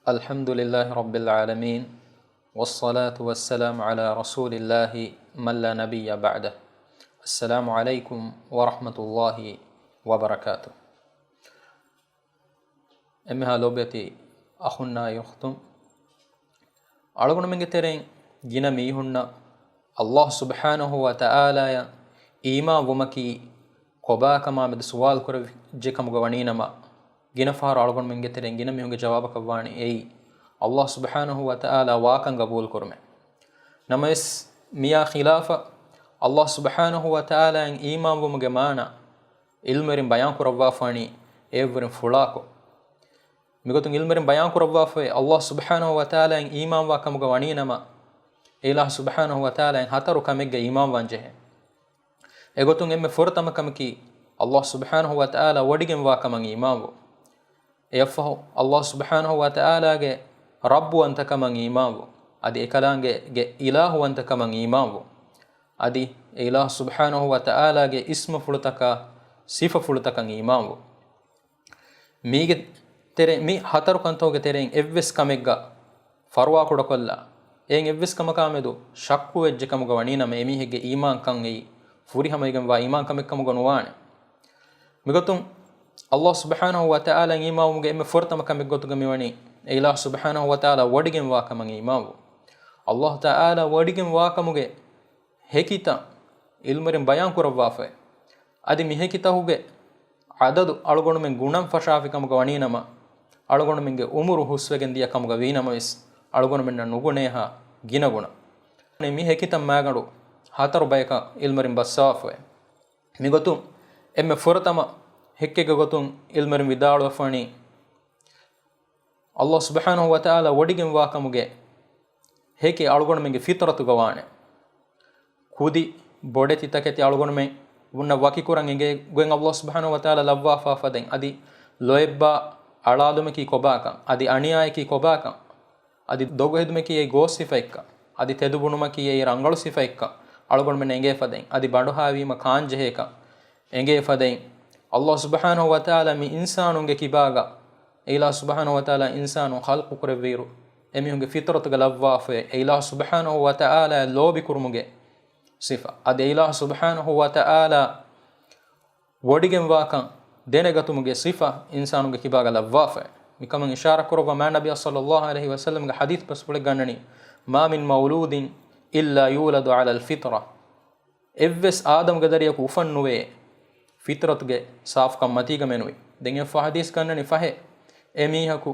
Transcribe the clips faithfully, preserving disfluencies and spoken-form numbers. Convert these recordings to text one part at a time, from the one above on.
الحمد لله رب العالمين، والصلاة والسلام على رسول الله من لا نبي بعده. السلام عليكم ورحمة الله وبركاته. އެންމެހާ ލޯބިވެތި އަޚުންނާ އުޚްތުން، އަޅުގަނޑުމެންގެ ތެރެއިން ގިނަ މީހުންނަށް ﷲ ސުބްޙާނަހޫ ވަތަޢާލާއަށް އީމާން ވުމަކީ ކޮބާކަމާމެދު ސުވާލު ކުރެވިއްޖެ ކަމުގަ ވަނީނަމަ، ގިނަ ފަހަރު އަޅުގަނޑުމެންގެ ތެރެއިން ގިނަ މީހުންގެ ޖަވާބަކަށް ވާނެ އެއީ، ﷲ ސުބްޙާނަހޫ ވަތަޢާލާ ވާކަން ގަބޫލު ކުރުމޭ. ނަމަވެސް، މިއާ ޚިލާފަށް، ﷲ ސުބްޙާނަހޫ ވަތަޢާލާއަށް އީމާން ވުމުގެ މާނަ، ޢިލްމުވެރިން ބަޔާން ކުރައްވާފާނީ އެއަށްވުރެން ފުޅާކޮށް. މިގޮތުން ޢިލްމުވެރިން ބަޔާން ކުރައްވާފައި، ﷲ ސުބްޙާނަހޫ ވަތަޢާލާއަށް އީމާންވާ ކަމުގަ ވަނީނަމަ، އެ އިލާހު ސުބްޙާނަހޫ ވަތަޢާލާއަށް ހަތަރު ކަމެއްގަ އީމާންވާން ޖެހޭ. އެގޮތުން އެންމެ ފުރަތަމަ ކަމަކީ، ﷲ ސުބްޙާނަހޫ ވަތަޢާލާ ވޮޑިގެންވާ ކަމަށް އީމާންވުން. އެއަށްފަހު، ﷲ ސުބްޙާނަހޫ ވަތަޢާލާގެ ރައްބުވަންތަކަމަށް އީމާންވުން. އަދި އެކަލާނގެ ގެ އިލާހުވަންތަކަމަށް އީމާންވުން. އަދި އެ އިލާހު ސުބްޙާނަހޫ ވަތަޢާލާގެ އިސްމުފުޅުތަކާ، ސިފަފުޅުތަކަށް އީމާންވުން. މީގެ ތެރެ، މި ހަތަރު ކަންތަކުގެ ތެރެއިން އެއްވެސް ކަމެއްގަ ފަރުވާކުޑަކޮށްލާ، އެއިން އެއްވެސް ކަމަކާމެދު ޝައްކުވެއްޖެ ކަމުގަ ވަނީނަމަ، އެމީހެއްގެ އީމާންކަން އެއީ ފުރިހަމަވެގެންވާ އީމާންކަމެއް ކަމުގަ ނުވާނެ. މިގޮތުން، ﷲ ސުބްޙާނަހޫ ވަތަޢާލާއަށް އީމާންވުމުގެ އެންމެ ފުރަތަމަ ކަމެއްގޮތުގަ މިވަނީ، އެ އިލާހު ސުބްޙާނަހޫ ވަތަޢާލާ ވޮޑިގެންވާ ކަމަށް އީމާންވުން. ﷲ ތަޢާލާ ވޮޑިގެންވާ ކަމުގެ ހެކިތައް ޢިލްމުވެރިން ބަޔާން ކުރައްވާފައި. އަދި މި ހެކިތަކުގެ ޢަދަދު އަޅުގަނޑުމެން ގުނަން ފަށާފި ކަމުގަ ވަނީނަމަ، އަޅުގަނޑުމެންގެ އުމުރު ހުސްވެގެން ދިޔަ ކަމުގަ ވީނަމަވެސް، އަޅުގަނޑުމެންނަށް ނުގުނޭހާ ގިނަ ގުނަ. މި ހެކިތައް މާގަނޑު ހަތަރު ބަޔަކަށް ޢިލްމުވެރިން ބައްސަވާފައި. މިގޮތުން އެންމެ ފުރަތަމަ ހެއްކެއްގެ ގޮތުން ޢިލްމުވެރިން ވިދާޅުވެފަނީ، ﷲ ސުބްޙާނަހޫ ވަތަޢާލާ ވޮޑިގެންވާ ކަމުގެ ހެކި އަޅުގަނޑުމެންގެ ފިޠުރަތުގަ ވާނެ. ކުދި ބޮޑެތި ތަކެތި އަޅުގަނޑުމެން ވުންނަ ވަކިކުރަން އެނގޭ ގޮތް ﷲ ސުބްޙާނަހޫ ވަތަޢާލާ ލައްވާފާ ފަދައިން، އަދި ލޯތްބާ އަޅާލުމަކީ ކޮބާކަން، އަދި އަނިޔާއަކީ ކޮބާކަން، އަދި ދޮގުހެދުމަކީ އެއީ ގޯސް ސިފައެއްކަން، އަދި ތެދުބުނުމަކީ އެއީ ރަނގަޅު ސިފައެއްކަން އަޅުގަނޑުމެން އެނގޭ ފަދައިން، އަދި ބަނޑުހާވީމަ ކާންޖެހޭކަން އެނގޭ ފަދައިން، ﷲ ސުބްޙާނަހޫ ވަތަޢާލާ މި އިންސާނުންގެ ކިބާގަ، އެ އިލާހު ސުބްޙާނަހޫ ވަތަޢާލާ އިންސާނުން ޚަލްޤު ކުރެއްވިއިރު، އެމީހުންގެ ފިޠުރަތުގަ ލައްވާފައި، އެ އިލާހު ސުބްޙާނަހޫ ވަތަޢާލާއަށް ލޯބި ކުރުމުގެ ސިފަ. އަދި އެ އިލާހު ސުބްޙާނަހޫ ވަތަޢާލާ ވޮޑިގެންވާކަން ދެނެގަތުމުގެ ސިފަ އިންސާނުންގެ ކިބާގަ ލައްވާފައި. މިކަމަށް އިޝާރާތް ކުރައްވާ މާތް ނަބިއްޔާ ޞައްލައްލާހު ޢަލައިހި ވަސައްލަމްގެ ޙަދީޘް ބަސްފުޅެއް ގަންނަނީ، "ما من مولود إلا يولد على الفطرة." އެއްވެސް އާދަމުގެ ދަރިޔަކު އުފަންނުވޭ ފިޠުރަތުގެ ސާފުކަން މަތީގަ މެނުވި. ދެން އެއަށްފަހު ޙަދީޘް ގަންނަނީ ފަހެ، އެ މީހަކު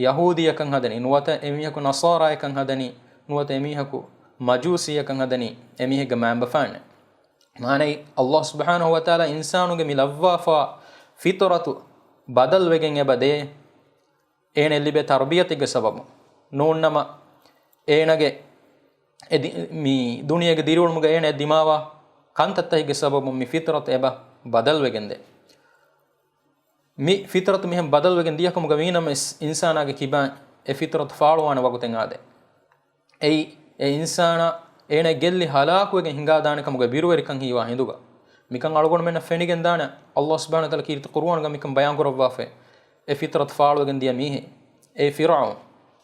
ޔަހޫދީއަކަށް ހަދަނީ، ނުވަތަ އެ މީހަކު ނަޞާރާއަކަށް ހަދަނީ، ނުވަތަ އެ މީހަކު މަޖޫސީއަކަށް ހަދަނީ، އެ މީހެއްގެ މައިންބަފައިންނޭ. މާނައީ، ﷲ ސުބްޙާނަހޫ ވަތަޢާލާ އިންސާނުގެ މި ލައްވާފާ ފިޠުރަތު ބަދަލުވެގެން އެބަ ދޭ، އޭނަ ލިބޭ ތަރުބިޔަތެއްގެ ސަބަބުން ނޫންނަމަ، އޭނަގެ އެ ދި-، މި ދުނިޔޭގެ ދިރިއުޅުމުގަ އޭނަ ދިމާވާ ކަންތައްތަކެއްގެ ސަބަބުން މި ފިޠުރަތު އެބަ ބަދަލުވެގެންދޭ. މި ފިޠުރަތު މިހެން ބަދަލުވެގެން ދިޔަކަމުގަ ވީނަމަވެސް، އިންސާނާގެ ކިބައިން އެ ފިޠުރަތު ފާޅުވާނެ ވަގުތެއް އާދޭ. އެއީ، އެ އިންސާނާ އޭނަ ގެއްލި ހަލާކުވެގެން ހިނގާދާނެ ކަމުގެ ބިރުވެރިކަން ހީވާ ހިނދުގަ. މިކަން އަޅުގަނޑުމެންނަށް ފެނިގެންދާނެ، ﷲ ސުބްޙާނަހޫ ވަތަޢާލާ ކީރިތި ޤުރުއާނުގަ މިކަން ބަޔާން ކުރައްވާފައި. އެ ފިޠުރަތު ފާޅުވެގެން ދިޔަ މީހެއް، އެ ފިރްޢައުން.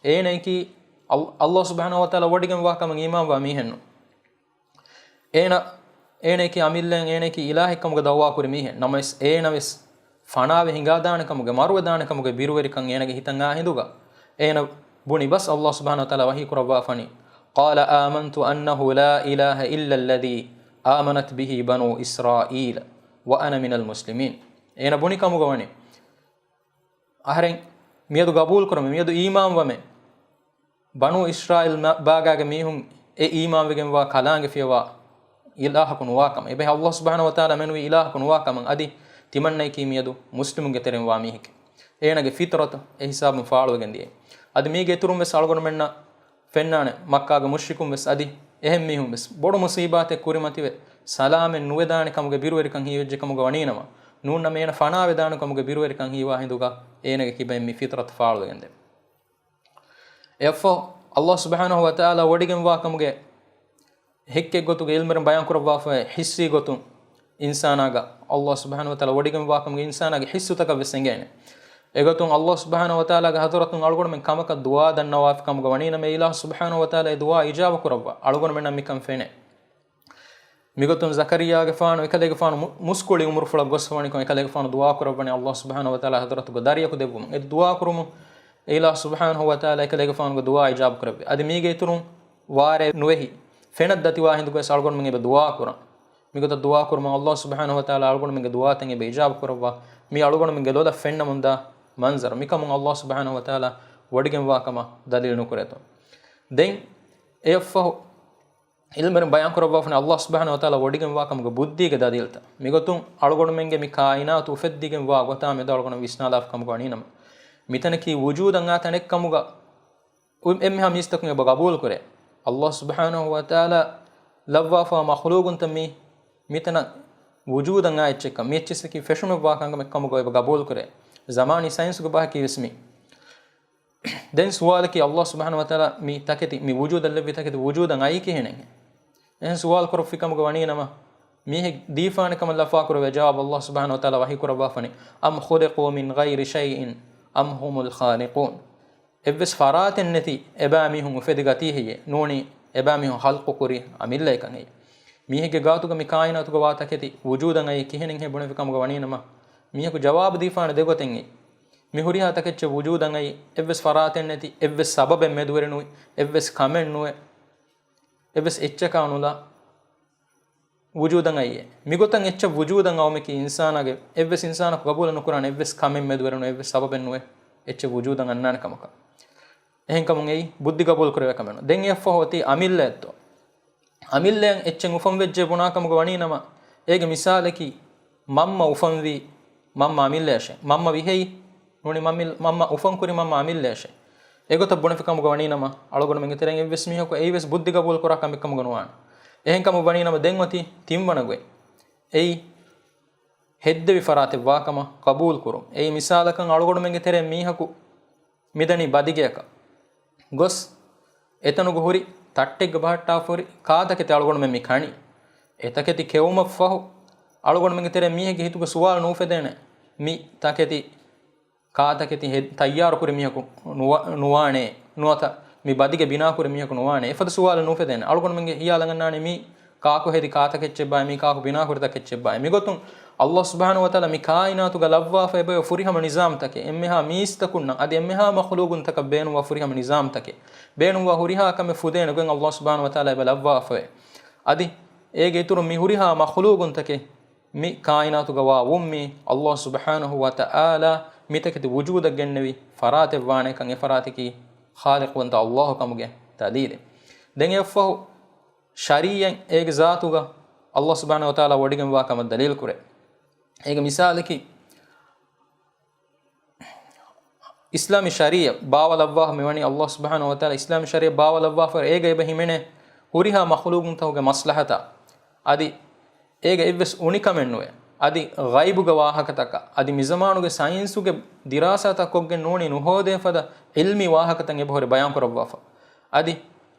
އޭނައަކީ ﷲ، ﷲ ސުބްޙާނަހޫ ވަތަޢާލާ ވޮޑިގެންވާ ކަމަށް އީމާންވާ މީހެއްނު. އޭނަ، އޭނައަކީ އަމިއްލައިން އޭނައަކީ އިލާހެއްކަމުގަ ދައުވާކުރި މީހެއް. ނަމަވެސް، އޭނަވެސް ފަނާވެ ހިނގާދާނެ ކަމުގެ، މަރުވެދާނެ ކަމުގެ ބިރުވެރިކަން އޭނަގެ ހިތަށް އާ ހިނދުގަ، އޭނަ ބުނި ބަސް ﷲ ސުބްޙާނަހޫ ވަތަޢާލާ ވަޙީ ކުރައްވާފަނީ، "قال آمنت أنه لا إله إلا الذي آمنت به بنو إسرائيل وأنا من المسلمين." އޭނަ ބުނި ކަމުގަ ވަނީ، އަހަރެން މިއަދު ގަބޫލުކުރަމޭ، މިއަދު އީމާންވަމޭ. ބަނޫ އިސްރާއީލް މަ-، ބާގާގެ މީހުން އެ އީމާންވެގެންވާ ކަލާނގެ ފިޔަވާ އިލާހަކު ނުވާކަމަށް. އެބަހީ ﷲ ސުބްޙާނަހޫ ވަތަޢާލާ މެނުވީ އިލާހަކު ނުވާކަމަށް. އަދި ތިމަންނައަކީ މިއަދު މުސްލިމުންގެ ތެރެއިން ވާ މީހެކޭ. އޭނަގެ ފިޠުރަތު އެ ހިސާބުން ފާޅުވެގެން ދިޔައީ. އަދި މީގެ އިތުރުން ވެސް އަޅުގަނޑުމެންނަށް ފެންނާނެ، މައްކާގެ މުޝްރިކުން ވެސް އަދި އެހެން މީހުން ވެސް ބޮޑު މުޞީބާތެއް ކުރިމަތިވެ، ސަލާމަތް ނުވެދާނެ ކަމުގެ ބިރުވެރިކަން ހީވެއްޖެ ކަމުގަ ވަނީނަމަ، ނޫންނަމަ އޭނަ ފަނާވެދާނެ ކަމުގެ ބިރުވެރިކަން ހީވާ ހިނދުގަ އޭނަގެ ކިބައިން މި ފިޠުރަތު ފާޅުވެގެންދޭ. އެއަށްފަހު، ﷲ ސުބްޙާނަހޫ ވަތަޢާލާ ވޮޑިގެންވާ ކަމުގެ ހެއްކެއް ގޮތުގެ ޢިލްމުވެރިން ބަޔާން ކުރައްވާފައި، ޙިއްސީ ގޮތުން އިންސާނާގަ، ﷲ ސުބްޙާނަހޫ ވަތަޢާލާ ވޮޑިގެންވާ ކަމުގެ އިންސާނާގެ ޙިއްސުތަކަށް ވެސް އެނގޭނެ. އެގޮތުން އައްލާހު ސުބްޙާނަހު ވަތަޢާލާގެ ޙަޟްރަތުން އަޅުގަނޑުމެން ކަމަކަށް ދުޢާ ދަންނަވާފި ކަމުގަ ވަނީނަމަ، އެ އިލާހު ސުބްޙާނަހު ވަތަޢާލާ އެ ދުޢާ އިޖާބަ ކުރައްވާ އަޅުގަނޑުމެންނަށް މިކަން ފެނޭ. މިގޮތުން ޒަކަރިއްޔާގެފާނު އެކަލޭގެފާނު މު-، މުސްކުޅި އުމުރުފުޅަށް ގޮސް ވަނިކޮށް، އެކަލޭގެފާނު ދުޢާ ކުރައްވަނީ އައްލާހު ސުބްޙާނަހު ވަތަޢާލާ ޙަޟްރަތުގަ ދަރިޔަކު ދެއްވުމުން. އެ ދުޢާ ކުރުމުން އެ އިލާހު ސުބްޙާނަހު ވަތަޢާލާ އެކަލޭގެފާނުގެ ދުޢާ އިޖާބަ ކުރެއްވި. އަދި މީގެ އިތުރުން ވާރޭ ނުވެހި ފެނަށް ދަތިވާ ހިނދުގަވެސް އަޅުގަނޑުމެން އެބަ ދުޢާ ކުރަން. މިގޮތަށް ދުޢާ ކުރުމުން އައްލާހު ސުބްޙާނަހު ވަތަޢާލާ އަޅުގަނޑުމެންގެ ދުޢާތައް އެބަ އިޖާބަ ކުރައްވާ. މީ އަޅުގަނޑުމެންގެ ލޮލަށް ފެންނަމުންދާ މަންޒަރު. މިކަމުން އައްލާހު ސުބްޙާނަހު ވަތަޢާލާ ވޮޑިގެންވާ ކަމަށް ދަލީލު ނުކުރޭތޯ. ދެން އެއަށްފަހު ޢިލްމުވެރިން ބަޔާން ކުރައްވާފަނީ، އައްލާހު ސުބްޙާނަހު ވަތަޢާލާ ވޮޑިގެންވާ ކަމުގެ ބުއްދީގެ ދަލީލުތައް. މިގޮތުން އަޅުގަނޑުމެންގެ މި ކާއިނާތު އުފެއްދިގެން ވާ ގޮތާ މެދު އަޅުގަނޑު ވިސްނާލާފި ކަމުގަ ވަނީނަމަ، މިތަނަކީ ވުޖޫދަށް އާ ތަނެއް ކަމުގަ އު-، އެންމެހާ މީސްތަކުން އެބަ ގަބޫލުކުރޭ. އައްލާހު ސުބްޙާނަހު ވަތަޢާލާ ލައްވާފަވާ މަޚްލޫގުންތައް މީ، މިތަނަށް ވުޖޫދަށް އާ އެއްޗެއްކަން، މި އެއްޗިއްސަކީ ފެށުމެއްވާ ކަންކަމެއް ކަމުގަ އެބަ ގަބޫލުކުރޭ. ޒަމާނީ ސައިންސުގެ ބަހަކީ ވެސް މީ. ދެން ސުވާލަކީ، އައްލާހު ސުބްޙާނަހު ވަތަޢާލާ މި ތަކެތި، މި ވުޖޫދަށް ލެއްވި ތަކެތި ވުޖޫދަށް އައީ ކިހިނެއްހޭ؟ އެހެން ސުވާލު ކުރައްވި ކަމުގަ ވަނީނަމަ، މީހެއް ދީފާނެ ކަމަށް ލަފާކުރެވޭ ޖަވާބު އައްލާހު ސުބްޙާނަހު ވަތަޢާލާ ވަޙީ ކުރައްވާފަނީ، أَمْ خُلِقُوا مِنْ غَيْرِ شَيْءٍ أَمْ هُمُ الْخَالِقُونَ. އެއްވެސް ފަރާތެއް ނެތި އެބައިމީހުން އުފެދިގަތީ ހެއްޔޭ؟ ނޫނީ އެބައިމީހުން ޚަލްޤު ކުރި އަމިއްލައަކަށް ހެއްޔޭ؟ މީހެއްގެ ގާތުގަ މި ކާއިނާތުގަ ވާ ތަކެތި ވުޖޫދަށް އައީ ކިހިނެއްހޭ ބުނެފި ކަމުގަ ވަނީނަމަ، މީހަކު ޖަވާބު ދީފާނެ ދެގޮތެއް އެއީ. މި ހުރިހާ ތަކެއްޗެއް ވުޖޫދަށް އައީ، އެއްވެސް ފަރާތެއް ނެތި، އެއްވެސް ސަބަބެއް މެދުވެރި ނުވި، އެއްވެސް ކަމެއް ނުވެ، އެއްވެސް އެއްޗަކާ ނުލާ ވުޖޫދަށް އައީ. މިގޮތަށް އެއްޗެއް ވުޖޫދަށް އައުމަކީ އިންސާނާގެ އެއްވެސް އިންސާނަކު ގަބޫލު ނުކުރާނެ އެއްވެސް ކަމެއް މެދުވެރި ނުވެ، އެއްވެސް ސަބަބެއް ނުވެ، އެއްޗެއް ވުޖޫދަށް އަންނާނެ ކަމަކަށް. އެހެންކަމުން އެއީ ބުއްދި ގަބޫލު ކުރެވޭ ކަމެއް ނޫން. ދެން އެއަށްފަހު އޮތީ އަމިއްލައެއްތޯ؟ އަމިއްލައަށް އެއްޗެއް އުފަންވެއްޖެ ބުނާ ކަމުގަ ވަނީ ނަމަ، އޭގެ މިސާލަކީ މަންމަ އުފަންވީ، މަންމަ އަމިއްލައަށޭ. މަންމަ ވިހެއީ، ނޫނީ މަންމި-، މަންމަ އުފަންކުރި މަންމަ އަމިއްލައަށޭ. އެގޮތަށް ބުނެފި ކަމުގަ ވަނީ ނަމަ، އަޅުގަނޑުމެންގެ ތެރެއިން އެއްވެސް މީހަކު އެއީވެސް ބުއްދި ގަބޫލު ކުރާ ކަމެއް ކަމުގަ ނުވާނެ. އެހެން ކަމަށް ވަނީ ނަމަ، ދެން އޮތީ ތިންވަނަ ގޮތް. އެއީ ހެއްދެވި ފަރާތެއް ވާ ކަމަށް ގަބޫލު ކުރުން. އެއީ މިސާލަކަށް އަޅުގަނޑުމެންގެ ތެރެއިން މީހަކު މިދަނީ ބަދިގެއަކަށް ގޮސް، އެތަނުގަ ހުރި ތައްޓެއްގަ ބަހައްޓާފަ ހުރި ކާތަކެތި އަޅުގަނޑުމެން މި ކަނީ. އެތަކެތި ކެއުމަށްފަހު، އަޅުގަނޑުމެންގެ ތެރެއިން މީހެއްގެ ހިތުގަ ސުވާލު ނޫފެދޭނެ، މި ތަކެތި ކާތަކެތި ހެ-، ތައްޔާރުކުރި މީހަކު ނުވާ-، ނުވާނެ، ނުވަތަ މި ބަދިގެ ބިނާކުރި މީހަކު ނުވާނެ، އެފަދަ ސުވާލެއް ނޫފެދޭނެ. އަޅުގަނޑުމެންގެ ހިޔާލަށް އަންނާނެ މީ ކާކު ހެދި ކާތަކެއްޗެއްބާ، މީ ކާކު ބިނާކުރި ތަކެއްޗެއްބާ. މިގޮތުން އައްލާހު ސުބްޙާނަހު ވަތަޢާލާ މި ކާއިނާތުގަ ލައްވާފަ އެބައޮތް ފުރިހަމަ ނިޒާމްތަކެއް، އެންމެހާ މީސްތަކުންނަށް އަދި އެންމެހާ މަޚްލޫގުންތަކަށް ބޭނުންވާ ފުރިހަމަ ނިޒާމްތަކެއް، ބޭނުންވާ ހުރިހާ ކަމެއް ފުދޭނެ ގޮތް އައްލާހު ސުބްޙާނަހު ވަތަޢާލާ އެބަ ލައްވާފައެވެ. އަދި އޭގެ އިތުރުން މި ހުރިހާ މަޚްލޫގުންތަކެއް މި ކާއިނާތުގަ ވާ ވުންމީ، އައްލާހު ސުބްޙާނަހު ވަތަޢާލާ މިތަކެތި ވުޖޫދަށް ގެންނެވި ފަރާތެއް ވާނެކަން، އެ ފަރާތަކީ ޚާލިޤުވަންތަ އައްލާހު ކަމުގެ ދަލީލެއް. ދެން އެއަށްފަހު ޝަރީޢަތް އޭގެ ޒާތުގަ އައްލާހު ސުބްޙާނަހު ވަތަޢާލާ ވޮޑިގެންވާ ކަމަށް ދަލީލު ކުރޭ. އޭގެ މިސާލަކީ، އިސްލާމީ ޝަރީޢަތް ބާވަލައްވާފަ މިވަނީ، އައްލާހު ސުބްޙާނަހު ވަތަޢާލާ އިސްލާމީ ޝަރީޢަތް ބާވަލައްވާފަ އޭގަ އެބަ ހިމެނޭ ހުރިހާ މަޚްލޫގުންތަކުގެ މަސްލަހަތާ. އަދި އޭގަ އެއްވެސް އުނިކަމެއް ނުވޭ. އަދި ޣައިބުގެ ވާހަކަތަކާ، އަދި މިޒަމާނުގެ ސައިންސުގެ ދިރާސާތައް ކޮށްގެން ނޫނީ ނުހޯދޭ ފަދަ ޢިލްމީ ވާހަކަތައް އެބަހުރި ބަޔާން ކުރައްވާފަ. އަދި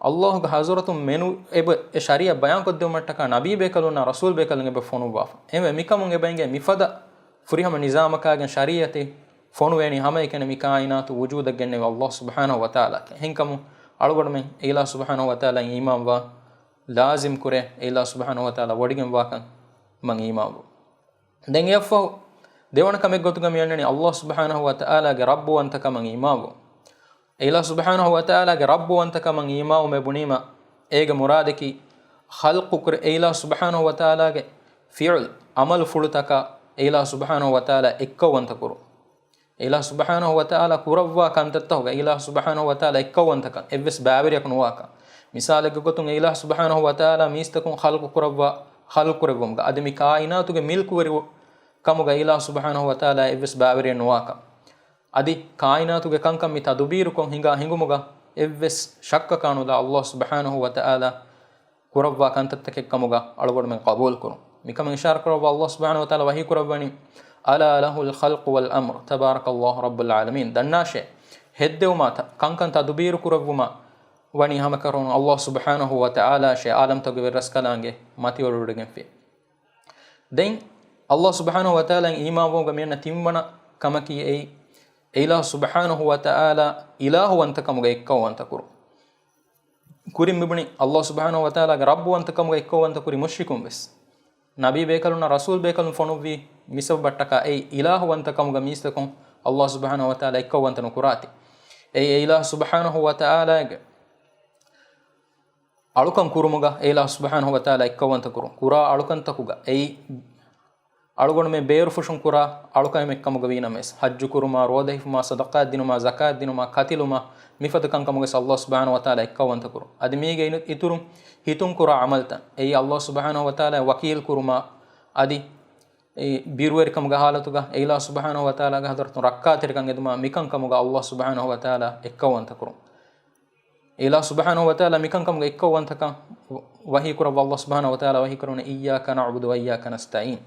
އައްލާހުގެ ޙަޟްރަތުން މެނު އެބަ އެ ޝަރީޢަތް ބަޔާން ކޮށްދެވުމަށްޓަކާ ނަބީ ބޭކަލުންނާ ރަސޫލް ބޭކަލުން އެބަ ފޮނުއްވާފަ. އެހެންވެ، މިކަމުން އެބަ އެނގޭ މިފަދަ ފުރިހަމަ ނިޒާމަކާގެން ޝަރީޢަތެއް ފޮނުވޭނީ ހަމައެކަނި މި ކާއިނާތު ވުޖޫދަށް ގެންނެވި އައްލާހު ސުބްޙާނަހު ވަތަޢާލާ. އެހެންކަމުން އަޅުގަނޑުމެން އެ އިލާހު ސުބްޙާނަހު ވަތަޢާލާ އީމާންވާ، ލާޒިމް ކުރޭ އެ އިލާހު ސުބްޙާނަހު ވަތަޢާލާ ވޮޑިގެންވާކަން މަން އީމާންވު. ދެން އެއަށްފަހު ދެވަނަ ކަމެއް ގޮތުގަ މިއަންނަނީ އައްލާހު ސުބްޙާނަހު ވަތަޢާލާގެ ރައްބުވަންތަކަމަށް އީމާންވު. އެ އިލާހު ސުބްޙާނަހު ވަތަޢާލާގެ ރައްބުވަންތަކަމަށް އީމާންވުމޭ ބުނީމަ، އޭގެ މުރާދަކީ ޚަލްޤު ކުރި އެ އިލާހު ސުބްޙާނަހު ވަތަޢާލާގެ ފިޢުލް، ޢަމަލު ފުޅުތަކާ އެ އިލާހު ސުބްޙާނަހު ވަތަޢާލާ އެއްކައުވަންތަ ކުރުން. އެ އިލާހު ސުބްޙާނަހު ވަތަޢާލާ ކުރައްވާ ކަންތައްތަކުގަ އެ އިލާހު ސުބްޙާނަހު ވަތަޢާލާ އެއްކައުވަންތަކަން އެއްވެސް ބައިވެރިޔަކު ނުވާކަން. މިސާލެއްގެ ގޮތުން އެ އިލާހު ސުބްޙާނަހު ވަތަޢާލާ މީސްތަކުން ޚަލްޤު ކުރައްވާ، ޚަލްޤު ކުރެއްވުމުގަ އަދި މި ކާއިނާތުގެ މިލްކުވެރި ކަމުގަ އެ އިލާހު ސުބްޙާނަހު ވަތަޢާލާ އެއްވެސް ބައިވެރިޔެއް ނުވާކަން. އަދި ކާއިނާތުގެ ކަންކަން މި ތަދުބީރުކޮށް ހިނގާ ހިނގުމުގަ އެއްވެސް ޝައްކަކާ ނުލާ އައްލާހު ސުބްޙާނަހު ވަތަޢާލާ ކުރައްވާ ކަންތައްތަކެއް ކަމުގަ އަޅުގަނޑުމެން ޤަބޫލުކުރުން. މިކަމަށް އިޝާރަ ކުރައްވާ އައްލާހު ސުބްޙާނަހު ވަތަޢާލާ ވަޙީ ކުރައްވަނީ، أَلَا لَهُ الْخَلْقُ وَالْأَمْرُ تَبَارَكَ اللَّهُ رَبُّ الْعَالَمِينَ. ދަންނާށޭ، ހެއްދެވުމާ ތަ-، ކަންކަން ތަދުބީރު ކުރެއްވުމާ ވަނީ ހަމަކަށަވަރުން އައްލާހު ސުބްޙާނަހު ވަތަޢާލާށޭ، ޢާލަމްތަކުގެ ވެރިރަސްކަލާނގެ މަތިވެރިވެވޮޑިގެންފި. ދެން އައްލާހު ސުބްޙާނަހު ވަތަޢާލާއިން އީމާންވުމުގަ މިއަންނަ ތިންވަނަ ކަމަކީ އެއީ، އެއިލާހު ސުބްޙާނަހު ވަތަޢާލާ އިލާހުވަންތަކަމުގަ އެއްކައުވަންތަކުރު. ކުރިން މިބުނި އައްލާހު ސުބްޙާނަހު ވަތަޢާލާގެ ރައްބުވަންތަކަމުގަ އެއްކައުވަންތަކުރި މުޝްރިކުން ވެސް. ނަބީ ބޭކަލުންނަށް ރަސޫލް ބޭކަލުން ފޮނުއްވީ މިސަބަބަށްޓަކާ އެއީ އިލާހުވަންތަކަމުގަ މީސްތަކުން އައްލާހު ސުބްޙާނަހު ވަތަޢާލާ އެއްކައުވަންތަ ނުކުރާތި. އެއީ އެއިލާހު ސުބްޙާނަހު ވަތަޢާލާގެ އަޅުކަން ކުރުމުގަ އެއިލާހު ސުބްޙާނަހު ވަތަޢާލާ އެއްކައުވަންތަ ކުރުން. ކުރާ އަޅުކަންތަކުގަ އެއީ އަޅުގަނޑުމެން ބޭރުފުށުން ކުރާ އަޅުކަމެއް ކަމުގަ ވީނަމަވެސް، ޙައްޖު ކުރުމާ، ރޯދަ ހިފުމާ، ޞަދަޤާތް ދިނުމާ، ޒަކާތް ދިނުމާ، ކަތިލުމާ، މިފަދަ ކަންކަމުގަ ވެސް އައްލާހު ސުބްޙާނަހު ވަތަޢާލާ އެއްކައުވަންތަ ކުރުން. އަދި މީގެ އިނު-، އިތުރުން ހިތުން ކުރާ ޢަމަލުތައް، އެއީ އައްލާހު ސުބްޙާނަހު ވަތަޢާލާ ވަކީލް ކުރުމާ، އަދި އެ ބިރުވެރިކަމުގެ ޙާލަތުގަ އެއިލާހު ސުބްޙާނަހު ވަތަޢާލާގެ ޙަޟްރަތުން ރައްކާތެރިކަން އެދުމާ، މިކަންކަމުގަ އައްލާހު ސުބްޙާނަހު ވަތަޢާލާ އެއްކައުވަންތަ ކުރުން. އެއިލާހު ސުބްޙާނަހު ވަތަޢާލާ މިކަންކަމުގެ އެއްކައުވަންތަކަން ވަޙީކުރައްވާ އައްލާހު ސުބްޙާނަހު ވަތަޢާލާ ވަޙީކުރަނީ، "إياك نعبد وإياك نستعين."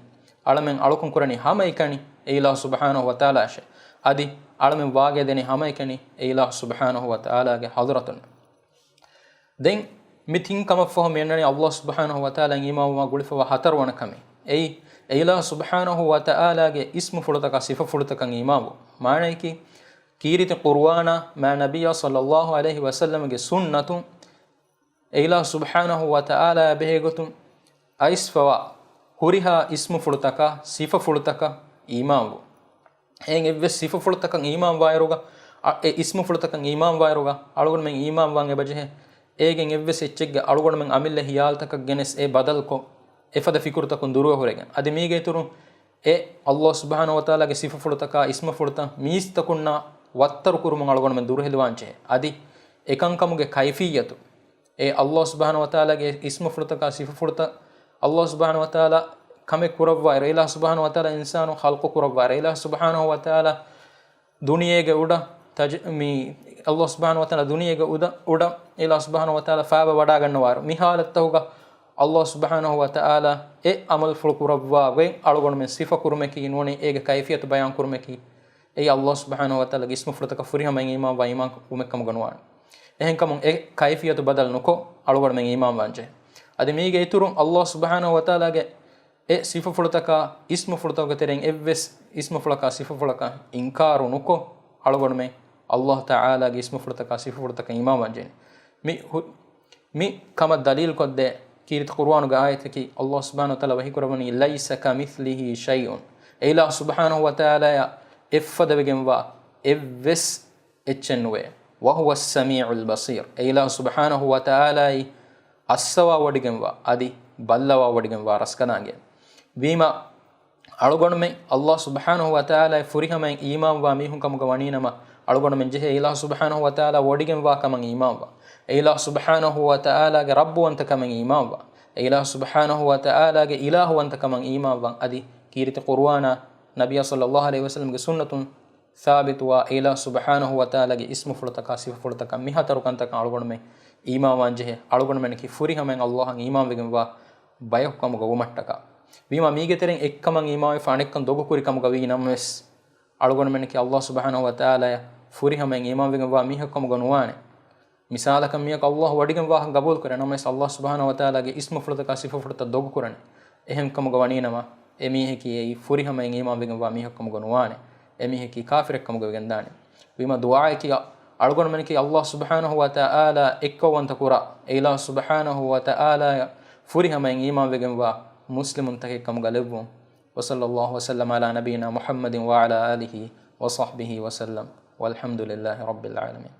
އަޅަމެން އަޅުކަން ކުރަނީ ހަމައެކަނި އެއިލާހު ސުބްޙާނަހު ވަތަޢާލާއަށޭ. އަދި އަޅަމެން ވާގިޔަ ދެނީ ހަމައެކަނި އެއިލާހު ސުބްޙާނަހު ވަތަޢާލާގެ ޙަޟްރަތުން. ދެން މި ތިން ކަމަށްފަހު މި އަންނަނީ އައްލާހު ސުބްޙާނަހު ވަތަޢާލާއަށް އީމާންވުމާ ގުޅިފަވާ ހަތަރުވަނަ ކަމެއް. އެއީ، އެއިލާހު ސުބްޙާނަހު ވަތަޢާލާގެ އިސްމުފުޅުތަކާ ސިފަފުޅުތަކަށް އީމާންވުން. މާނަޔަކީ، ކީރިތި ޤުރުއާނާ މާތް ނަބިއްޔާ ޞައްލައްލާހު ޢަލައިހި ވަސައްލަމަގެ ސުންނަތުން އެއިލާހު ސުބްޙާނަހު ވަތަޢާލާއާ ބެހޭގޮތުން އައިސްފަވާ ހުރިހާ އިސްމުފުޅުތަކާ ސިފަފުޅުތަކަށް އީމާންވުން. އެހެން އެއްވެސް ސިފަފުޅުތަކަށް އީމާންވާއިރުގަ، އަ، އެ އިސްމުފުޅުތަކަށް އީމާންވާއިރުގަ އަޅުގަނޑުމެން އީމާންވާން އެބަޖެހޭ. އޭގެން އެއްވެސް އެއްޗެއްގެ އަޅުގަނޑުމެން އަމިއްލަ ހިޔާލުތަކަށް ގެނެސް އެ ބަދަލުކޮށް، އެފަދަ ފިކުރުތަކުން ދުރުވެ ހުރެގެން. އަދި މީގެ އިތުރުން އެ އައްލާހު ސުބްޙާނަހު ވަތަޢާލާގެ ސިފަފުޅުތަކާ އިސްމުފުޅުތައް މީސްތަކުންނާ ވައްތަރު ކުރުމުން އަޅުގަނޑުމެން ދުރުހެލިވާން ޖެހޭ. އަދި އެކަންކަމުގެ ކައިފިއްޔަތު، އެ އައްލާހު ސުބްޙާނަހު ވަތަޢާލާގެ އިސްމުފުޅުތަކާ ސިފަފުޅުތައް، އައްލާހު ސުބްޙާނަހު ވަތަޢާލާ ކަމެއް ކުރައްވާއިރު، އެ އިލާހު ސުބްޙާނަހު ވަތަޢާލާ އިންސާނުން ޚަލްޤު ކުރައްވާއިރު، އެ އިލާހު ސުބްޙާނަހު ވަތަޢާލާ ދުނިޔޭގެ އުޑަށް ތަޖް-، މި އައްލާހު ސުބްޙާނަހު ވަތަޢާލާ ދުނިޔޭގެ އުދަ-، އުޑަށް އިލާހު ސުބްޙާނަހު ވަތަޢާލާ ފާބަ ވަޑާގަންނަވާއިރު، މި ޙާލަތްތަކުގަ އައްލާހު ސުބްޙާނަހު ވަތަޢާލާ އެ ޢަމަލުފުޅު ކުރައްވާ ގޮތް އަޅުގަނޑުމެން ސިފަ ކުރުމަކީ ނޫނީ އޭގެ ކައިފިއްޔަތު ބަޔާން ކުރުމަކީ، އެއީ އައްލާހު ސުބްޙާނަހު ވަތަޢާލާގެ އިސްމުފުޅުތަކަށް ފުރިހަމައިން އީމާންވާ އީމާން ވުމެއް ކަމުގަ ނުވާނެ. އެހެންކަމުން އެ ކައިފިއްޔަތު ބަދަލު ނުކޮށް އަޅުގަނޑުމެން އީމާންވާން ޖެހޭ. އަދި މީގެ އިތުރުން އައްލާހު ސުބްޙާނަހު ވަތަޢާލާގެ އެ ސިފަފުޅުތަކާ އިސްމުފުޅުތަކުގެ ތެރެއިން އެއްވެސް އިސްމުފުޅަކާ ސިފަފުޅަކަށް އިންކާރު ނުކޮށް، އަޅުގަނޑުމެން އައްލާހު ތަޢާލާގެ އިސްމުފުޅުތަކާ ސިފަފުޅުތަކަށް އީމާންވާން ޖެހޭނެ. މި ހު-، މި ކަމަށް ދަލީލުކޮށްދޭ ކީރިތި ޤުރުއާނުގެ އާޔަތަކީ، އައްލާހު ސުބްޙާނަހު ވަތަޢާލާ ވަޙީކުރައްވަނީ، "لَيْسَ كَمِثْلِهِ شَيْءٌ." އެ އިލާހު ސުބްޙާނަހު ވަތަޢާލާއަށް އެއްފަދަވެގެންވާ އެއްވެސް އެއްޗެއް ނުވޭ. "وَهُوَ السَّمِيعُ الْبَصِيرُ." އެ އިލާހު ސުބްޙާނަހު ވަތަޢާލާއީ އައްސަވާވޮޑިގެންވާ، އަދި ބައްލަވާވޮޑިގެންވާ ރަސްކަލާނގެ. ވީމާ، އަޅުގަނޑުމެން އައްލާހު ސުބްޙާނަހު ވަތަޢާލާއަށް ފުރިހަމައިން އީމާންވާ މީހުން ކަމުގަ ވަނީނަމަ، އަޅުގަނޑުމެން ޖެހޭ އިލާހު ސުބްޙާނަހު ވަތަޢާލާ ވޮޑިގެންވާ ކަމަށް އީމާންވާ، އެ އިލާހު ސުބްޙާނަހު ވަތަޢާލާގެ ރައްބުވަންތަކަމަށް އީމާންވާ، އެ އިލާހު ސުބްޙާނަހު ވަތަޢާލާގެ އިލާހުވަންތަކަމަށް އީމާންވާން. އަދި ކީރިތި ޤުރުއާނާ، ނަބިއްޔާ ޞައްލައްލާހު ޢަލައިހި ވަސައްލަމްގެ ސުންނަތުން ސާބިތުވާ އެ އިލާހު ސުބްޙާނަހު ވަތަޢާލާގެ އިސްމުފުޅުތަކާ ސިފަފުޅުތަކަށް މި ހަތަރު ކަންތަކަށް އަޅުގަނޑުމެން އީމާންވާން ޖެހޭ. އަޅުގަނޑުމެންނަކީ ފުރިހަމައިން އައްލާހަށް އީމާންވެގެންވާ ބަޔަކު ކަމުގަ ވުމަށްޓަކާ. ވީމާ، މީގެ ތެރެއިން އެއްކަމަށް އީމާންވެފަ އަނެއްކަން ދޮގުކުރި ކަމުގަ ވީ ނަމަވެސް، އަޅުގަނޑުމެންނަކީ އައްލާހު ސުބްޙާނަހު ވަތަޢާލާއަށް ފުރިހަމައިން އީމާންވެގެންވާ މީހަކު ކަމުގަ ނުވާނެ. މިސާލަކަށް، މީހަކު އައްލާހު ވޮޑިގެންވާކަން ގަބޫލުކުރޭ ނަމަވެސް، އައްލާހު ސުބްޙާނަހު ވަތަޢާލާގެ އިސްމުފުޅުތަކާ ސިފަފުޅުތައް ދޮގުކުރަނީ. އެހެން ކަމުގަ ވަނީނަމަ، އެމީހަކީ އެއީ ފުރިހަމައިން އީމާންވެގެންވާ މީހަކު ކަމުގަ ނުވާނެ. އެމީހަކީ ކާފިރެއް ކަމުގަ ވެގެންދާނެ. ވީމާ، ދުޢާއަކީ އަ-، އަޅުގަނޑުމެންނަކީ އައްލާހު ސުބްޙާނަހު ވަތަޢާލާ އެއްކައުވަންތަ ކުރާ، އެ އިލާހު ސުބްޙާނަހު ވަތަޢާލާއަށް ފުރިހަމައިން އީމާންވެގެންވާ މުސްލިމުންތަކެއް ކަމުގަ ލެއްވުން. وصلى الله وسلم على نبينا محمد وعلى آله وصحبه وسلم. والحمد لله رب العالمين.